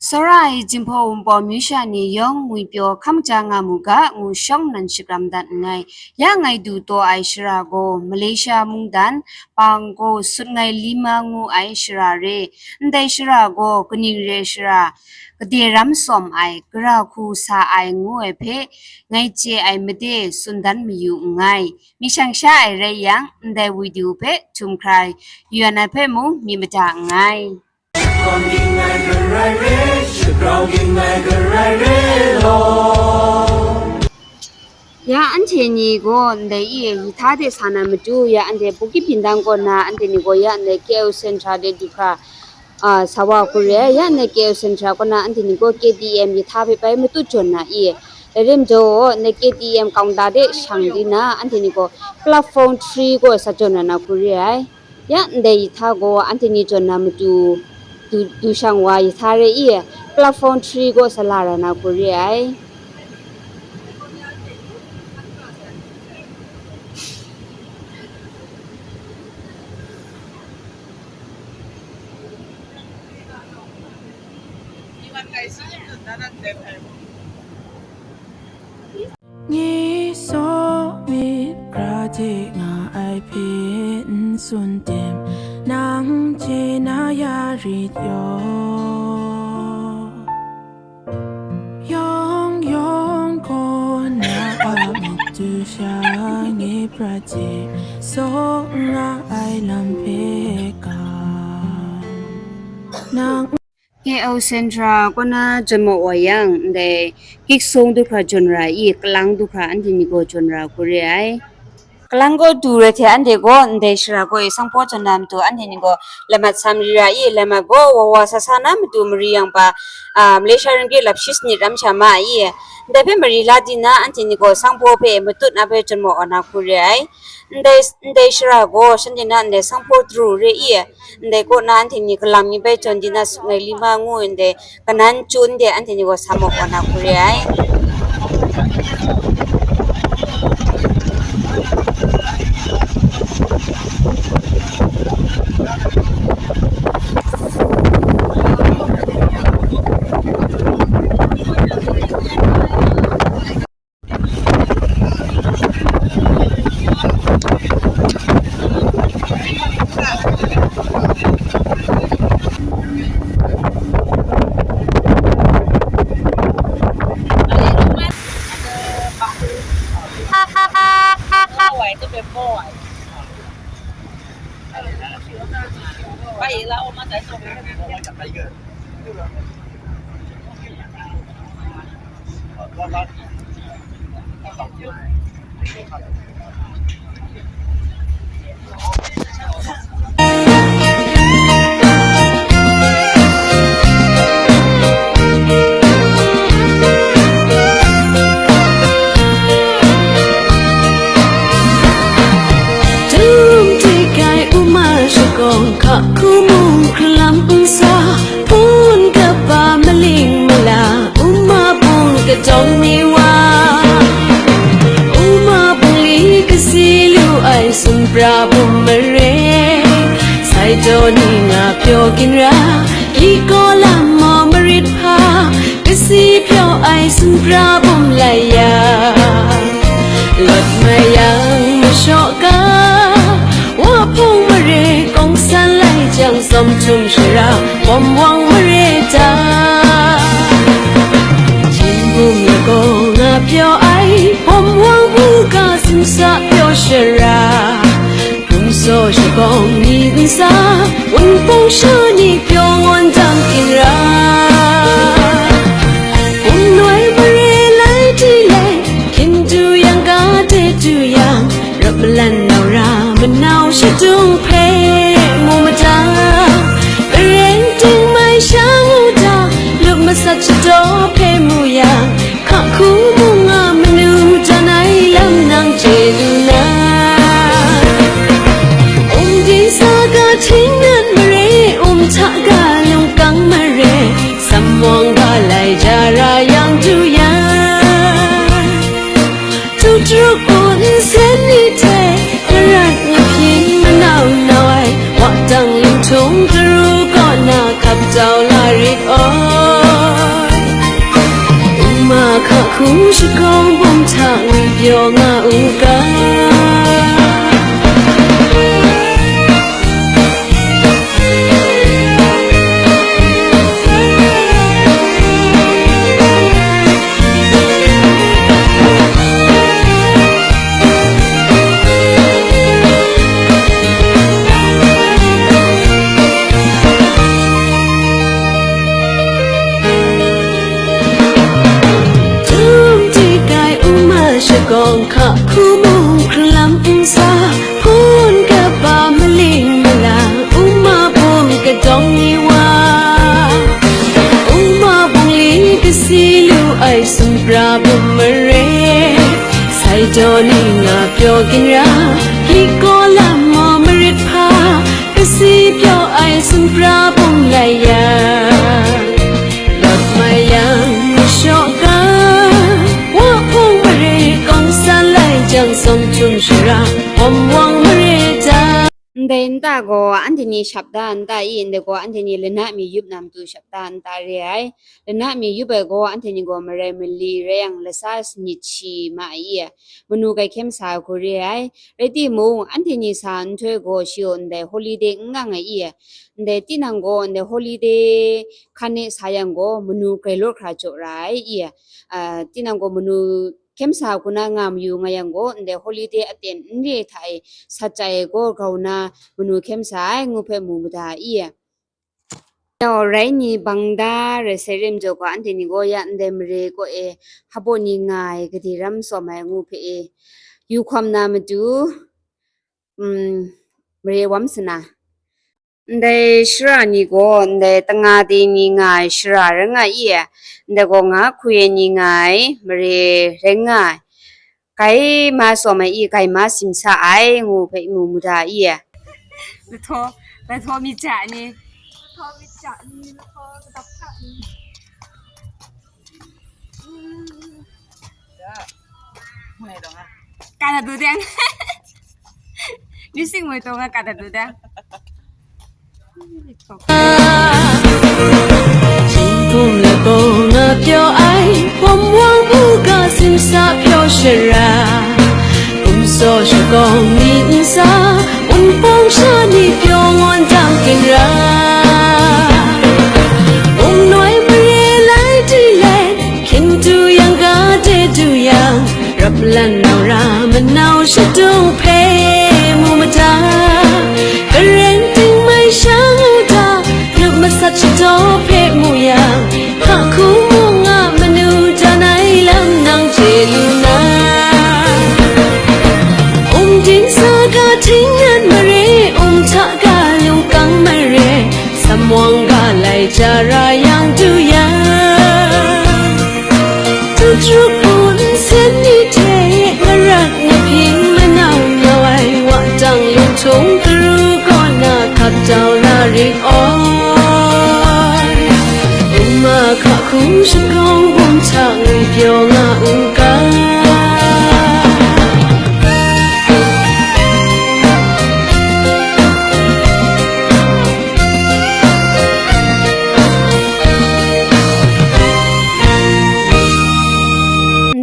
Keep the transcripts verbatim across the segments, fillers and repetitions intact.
Tsawra ai Jinghpaw Wunpawng amyu sha ni yawng ngwipyaw hkam ja nga mu ga, ngu shawng nnan shakram dat nngai. Ya ngai du taw ai shara gaw Malaysia mungdan Panggo Sutngai Lima ngu ai shara re. Ndai shara gaw kaning re ai shara, gade ram tsawm ai, gara hku sa ai ngu ai hpe ngai chye ai made tsun dan mayu nngai. Myit shang sha ai rai yang, ndai video hpe htum hkra yu ya na hpe mung myit mada nngai. Ya anhte ni gaw ndai e, yihta de sa na matu, ya anhte Bukit Bintang kaw na anhte ni gaw ya ndai K L Centre de du hkra, a, sa wa hku re ai. Ya ndai K L Centre kaw na anhte ni gaw K T M yihta hpe bai matut jawn na i, dai rim jaw, ndai K T M counter de shang di na anhte ni gaw platform three kaw sa jawn na na hku re ai. Ya ndai yihta gaw anhte ni jawn na matu du, du shang wa yihta re i, platform three kaw sa la ra na hku re ai. Nye saw myit hkra de nga ai hpe n tsun tim, nang chye na ya rit yaw. Yawng yawng gaw na a matu sha nye prat hte saw nga ai lam hpe ga. Nang K L Centre kaw na jawn maw wa yang, ndai Kyiksong du hkra jawn ra i, Kalang du hkra anhte ni gaw jawn ra hku re ai. Kalang kaw du re hte anhte gaw ndai shara kaw e sanghpaw jawn na matu anhte ni gaw lamat sa mari ra i, lamat gaw wa wa sa sa na matu mari yang pa, a, Malaysia ringgit lap shi sanit ram sha ma i, ndai hpe mari la di na anhte ni gaw sanghpaw hpe matut na hpe jawn maw wa na hku re ai. Ndai, ndai shara gaw shanhte na ndai sanghpaw daru re i, ndai kaw na anhte ni galam mi bai jawn di na Sutngai Lima ngu ndai kanan chun de anhte ni gaw sa maw wa na hku re ai. Tum tik ai uma shakawng hka hku mung hkralam nsa, hpun kaba maling mala, uma bung katawng ni wa, uma bungli kasi lu ai sumhpra bum mare, sai taw ni nga pyaw ginra, i kaw lam maw marit hpa, kasi pyaw ai sumhpra bum lai ya. Lawt mayang mashaw ga, wa hpung mare kawng san lai jang, tsawm htum shara bawm wang mare ta. Hpyin bum lagaw nga pyaw ai, bawm wang bu ga simsa pyaw shara, hpung saw shakawng ni nsa, wunpawng sha ni pyaw ngawn dang ginra. Hpung noi mare lai ti lai, hkyin du yang ga de du yang, rap malan nau ra manau shadung hpe mu mada, areng ting mai sha ngu da, lup masat shadaw hpe mu yang, hka hku mung a manu jan ai lam nang chye lu na. Um di sa ga htingnan mare, um hta ga lungkang mare, samwang ga lai ja ra yang du ya. Tutruk bu nsen ni hte, garat nhpyin manau nau ai, wa dang linghtung daru kaw na hkap tau la rit aw. Hkung shakawng bum hta ngwipyaw nga u ga. Tum ti kai uma shakawng hka hku mung hkrung lam n sa, hpun kaba maling mala uma bum kadawng ni wa, uma bungli kasi lu ai sumra bum mare, sai taw ni nga pyaw ginra, hpyi kaw lam maw marit hpa, kasi pyaw ai sumra bum lai ya. Lawt mai yang mashaw ga, wa hpung mare kawng san lai jang, sawm htum shara, hpawm wang mare ta. Ndai nta gaw anhte ni shap da nta i, ndai gaw anhte ni lana mi yup na matu shap da nta re ai. Lana mi yup ai gaw anhte ni gaw marai mali rai yang lasa sanit shi ma ai i, manu kai hkyen sa ai hku re ai. Rai timung, anhte ni sa nhtoi gaw shi gaw ndai holiday n nga ai i, ndai tinang gaw ndai holiday hkan e sa yang gaw manu grai lawt hkra jaw ra ai i, a, tinang gaw manu hkyen sa hku na nga mayu nga yang gaw, ndai holiday aten n re hta e sat chye ai gaw grau na manu hkyen sa ai ngu hpe mu mada i. Yau rai ni bang da rai sai rem jaw gaw, anhte ni gaw ya ndai mare kaw e hpabaw ni nga ai gade ram tsawm ai ngu hpe e yu hkawm na matu, um, mare wam sana. Ndai shara ni gaw ndai tanga de ni nga ai shara rai nga i, ndai gaw nga hku e ni nga ai mare rai nga ai. Gai ma tsawm ai i, gai ma simsa ai ngu hpe mu mada i. Lahtaw, lahtaw myit ja ni. Lahtaw myit ja ni, lahtaw kadap hta ni. Ka na du deng. Ni sing moi tong ka na du deng. Jingkum lagaw nga pyaw ai, hpawm wang bu ga simsa pyaw shara, gumsaw shakawng ni nsa, wunpawng sha ni pyaw ngawn dang ginra. Wungnoi mare lai di let, hkyen du yang ga de du yang, rap lan nau ra manau shadung hpe mu mada, karen ting mai sha mu da, lup masat shadaw hpe mu yang, hka hku mung a manu dan ai lam nang chye lu na. Um ding sa ga htingnan mare, um hta ga lungkang mare, samwang ga lai ja ra yang du yang, tutruk bu nsen ni hte marat mahpying manau nau ai wa dang lung htung karu kaw na hkat dau la ring aw. Uma hka hku shakawng bum hta ngwi pyaw nga u ga.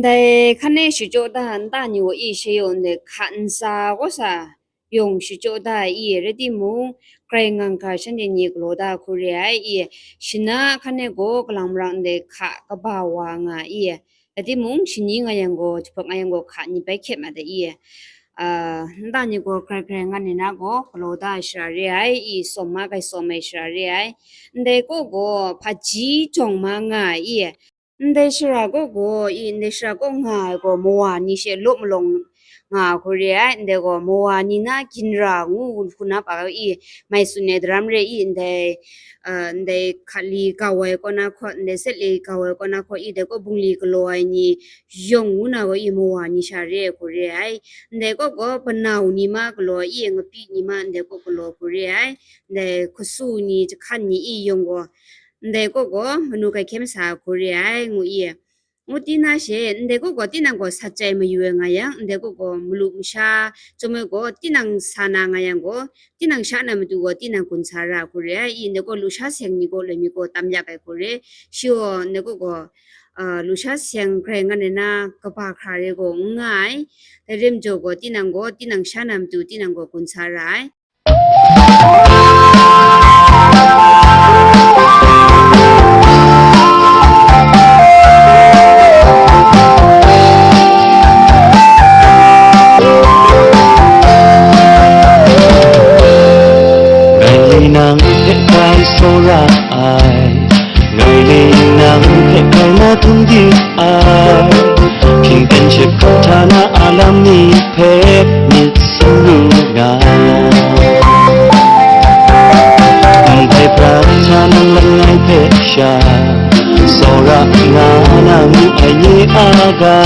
Ndai hkan e shachyaw da nta ni wa i, she yaw ndai hka nsa gaw sa yawng shachyaw da ai i, rai timung, grai ngang hkra shanhte ni galaw da hku re ai i, shana hkan e gaw kalang marang ndai hka kaba wa nga ai i, rai timung, shani nga yang gaw, jahpawt nga yang gaw, hka ni bai hkyet mat ai i, a, nta ni gaw grai grai ngan ni na gaw galaw da ai shara re ai i, sawm ma gai sawm ai shara re ai. Ndai kaw gaw hpaji jawng ma nga ai i, ndai shara kaw gaw i, ndai shara kaw nga ai gaw mawa ni she law malawng nga ai hku re ai. Ndai gaw mawa ni na ginra ngu hku na pa i, mai tsun ai daram re i, ndai, a, ndai hkali gau ai kaw na hkaw, ndai setli gau ai kaw na hkaw i, dai kaw bungli galaw ai ni yawng ngu na gaw i, mawa ni sha re ai hku re ai. Ndai kaw gaw panau ni ma galaw i, ngapi ni ma ndai kaw galaw hku re ai. Ndai hkasu ni jahkan ni i yawng gaw, ndai kaw gaw manu kai hkyen sa ai hku re ai, ngu i. Ngu ti na she, ndai kaw gaw tinang gaw sat chyai mayu ai nga yang, ndai kaw gaw malu masha, chyum ai gaw tinang sa na nga yang gaw, tinang sha na matu gaw tinang gun sa ra hku re ai, i ndai kaw lusha seng ni gaw loi mi gaw tam yak ai hku re, shi gaw ndai kaw gaw, ah, lusha seng grai ngan ai na kaba hkra re gaw n nga ai, dai re majaw gaw tinang gaw tinang sha na matu tinang gaw gun sa ra ai. Ngai le nang hpe kai tsawra ai, ngai le nang hpe kai na dum di ai, hpingpen shep hkrup htana a lam ni hpe myit sum lu nga. Ndai prat hta nang langai hpe sha, tsawra nga na mu ai nye a ga,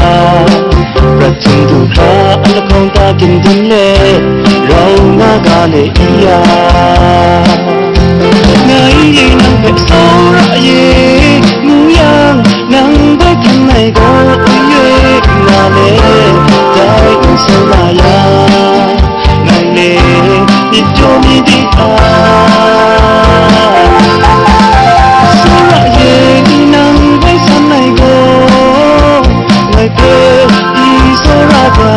prat htum du hkra a lahkawng ta gindin let rau nga ga le i ya. Ngai le nang hpe tsawra ye ngu yang, nang bai htan ngai gaw oi ye nga le, dai n tsawra ya, ngai le myit jaw mi di ai. Tsawra ye, nang bai san ai gaw, ngai hpe i tsawra ga,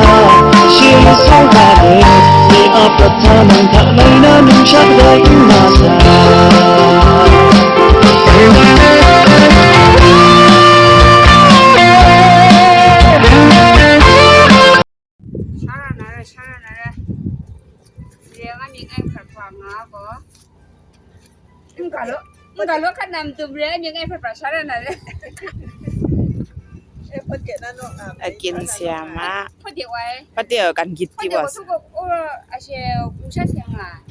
she tsawra let, ni a prat hta nang hta lai na numsha kadai n nga sai. Sha ra na re, sha ra na re. Re nga myit ngai hprat hpra nga gaw. N ga lo, n ga lo hkat na matum re, myit ngai hprat hpra sha ra na re. Eh, hpawt de na no, ah, a kin siama. Hpawt de wai. Hpawt de kan git ti was. Hpawt de wa su ko, o, a she, lusha seng nga.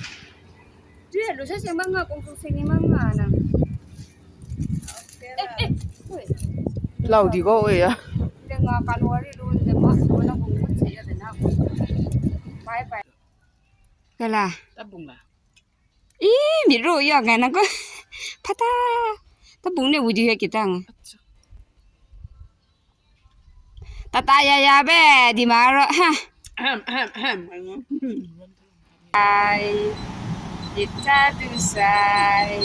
Dui lu sha seng bang nga, kung su seng ni bang nga na. Lau di gaw e ya. Nga ka lu ri lu le ma so na kung kung se ya de na. Bye bye. Kala. Tabung la. Ih, mi ru ya nga na ko. Pata. Tabung ne wu di ya kita nga. Tata ya ya be di ma ro ha. Ahem, ahem, ahem. Ai, kita du sai.